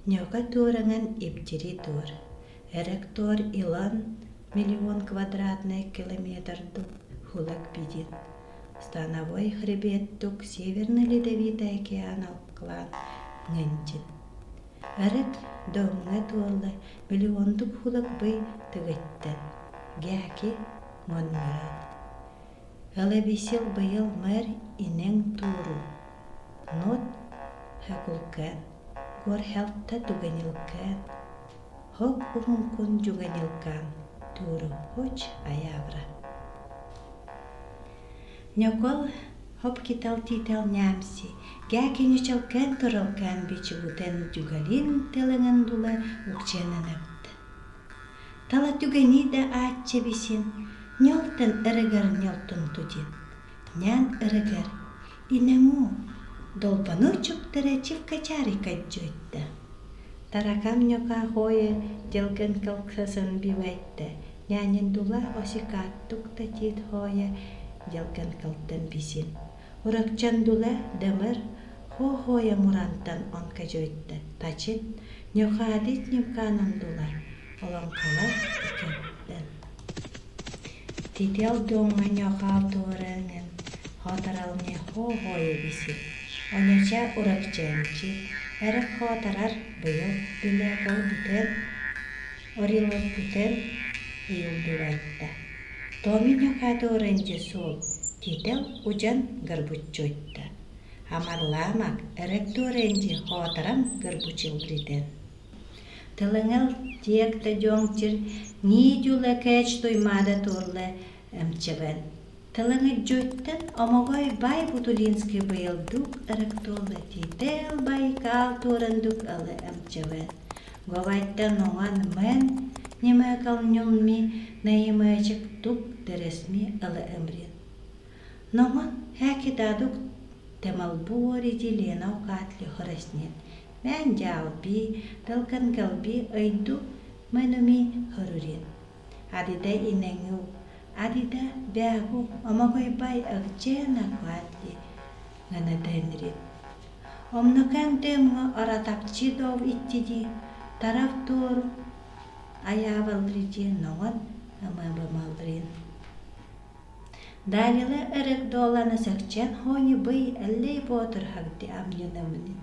Ньока туораҥын ибдири туор, Эрек туор илан миллион квадратный километрдук хулак бидин. Становой хребеттук Северный Ледовитый океан алклаан ҥэнчин. Эрек доҥҥа туолла миллиондук хулак бый тыгыттан, Гяки монньуран. Ылэбисил быйыл мэр инэҥ тууру, нот хэкулкээн, горхэлтэ тугэнилкээн, хок уһункун дьугэнилкаан тууру хоч аявра. Ньокол хоп китал титал нямси, гякиничалкэн туралкаан бичигутэн дьугалин телэҥэн дула укчэнэнэпт. Тала түгэни да аачча бисин, ньолтон ырыгар ньолтун тутин, нян ырыгар инэҥу, долбану чуптара чивкачари каддьуйтта. Таракам ньока хойе делген калксасын бивайтта, нянин дула осикааттук татит хойе делген калтан бисин. Уракчандула дымыр хо-хойа мурантан онкажойта тачин ньохаадит ньукаанандула олоҥхолор икэттэн. Тител дуоҥҥа ньохаал туораҥын хоторалне хо-хойа бисин, оняча уракчанчи, эрэх хоторар быйыл билэкал бүтэн, орилот бүтэн ыйылдыбайтта. Томи ньохаатуорэнди суол тител удьан горбуччуйтта. Амарлаамак эрек туорэнди хоторам горбучилритен. Тылыңыл тиэк да дьоҥчир нии дьула кээч туймаада туолла эмчэбэн. Тылыңы дьуйттан омогой бай Бутулинский быйылдук эрек туолла титэл байкаал туорандук алы эмчэбэн. Говайттан оҥан мэн немэкал нюнми наимэчик тук дэресми алы эмрин. Номон хэки дадук темалбуори Лена укаатли хораснин. Мэн дьаалби, тылкан галби ыйду мэнуми хорурин. Адида инэҥу, адида бээгу омогойбай эгчэна куатли ҥанатэнрин. Омнокэн тэмҥэ оратапчи дов иттиди тарав туору айаавалриди ноҥон ымыбымалрин. Далила эрек дуолана сэкчэн хони бый эллэй боотур хагди амньынамнин.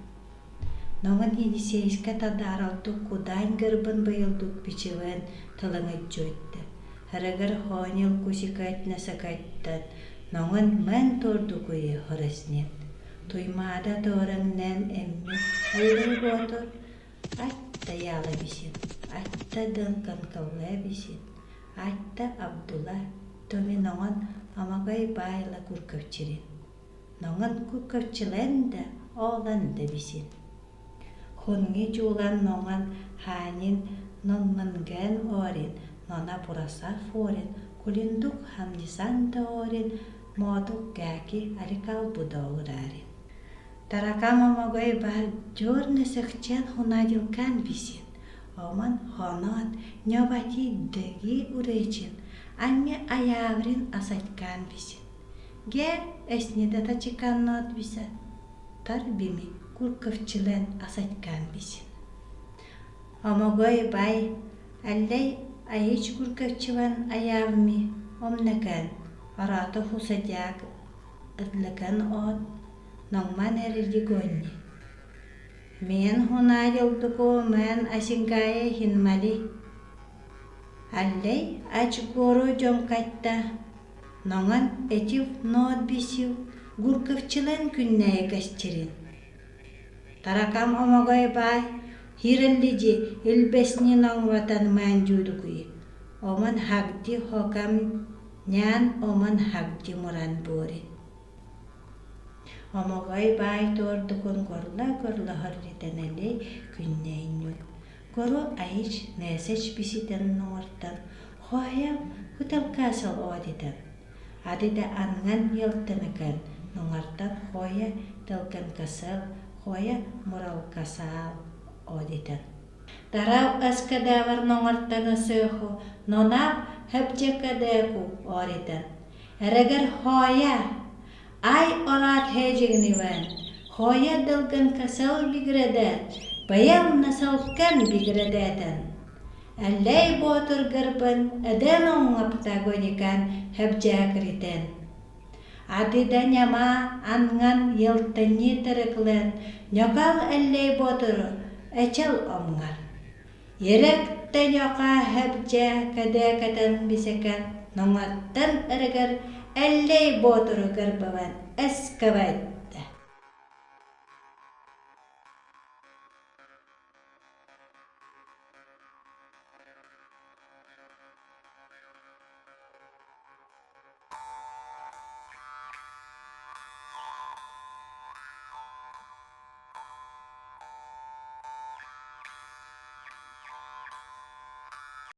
Ноҥон Енисейскэ тадаралтук кудайн гырбын быйылдук бичивэн тылыҥыддьуйтта. Харагар хоонил кусикайтна сакайттан ноҥон мэн туордукуйу хораснин. Туймаада туораҥнэн эмми эллэй боотур атта яала бисин, атта дынканкалла бисин, атта Абдула томи ноҥон амагай байла куркөвчирин. Ноҥон куркөвчилэн да оолан да бисин. Хунги дьуулан ноҥон хаанин нонмынгэн орин, нона пураса форин, кулиндук хамнисанта орин, моодук гääки арикал будоурарин. Таракам омогой бар дьуорна сэхчэн хунадилкан бисин, омон хонон ньобати дэги урэчин, амми аяврин асатькан бисин. Гэ эснида тачиканноот биса, тар бими курковчилэн асатькан бисин. Омогой бай аллай айыч курковчиван аявми омнакан арата хусадяк ыдлакан от ноҥман эрилди гонни. Мен хунаадилдуку мэн асингая хинмали. Аллай ач гору дьоҥкайтта ноҥон этив ноот бисив гурковчилэн күннээйи кэсчирин. Таракам омогой баай хирэллиди илбэсни ноҥватан мээн дьуудукуй омон хагди хокам нян омон хагди муран буорин. Омогой баай туордукун горла-горла хорритэнэлэй күннэйньүл. Гору айыч нээсэч биситэн ноҥортан хоһайа хуталкаасал оодитэн. Адида анган йылтанакан ноҥортан хоя тылканкасал хоя муралкасаал оодитэн. Тарау аскадавар ноҥортан осыаху нонап хэпчэкэдэку ооритэн. Эрэгэр хоя ай ораат хэжигнивэн хоя дылган касал бигрэдэ. Байал насалкан бигрэдээтэн, Эллэй Боотур гырбын эдэн оҥоптагоникан хэбдьээкиритэн, Адыда ньама анган елтанни тырыклын ньокал Эллэй Боотуру эчэл омҥар. Еректе ньока хэбдьэ кэдээкэтэн бисэкэн ноҥоттан ырыгар Эллэй Боотуру гырбыван эскэбэт.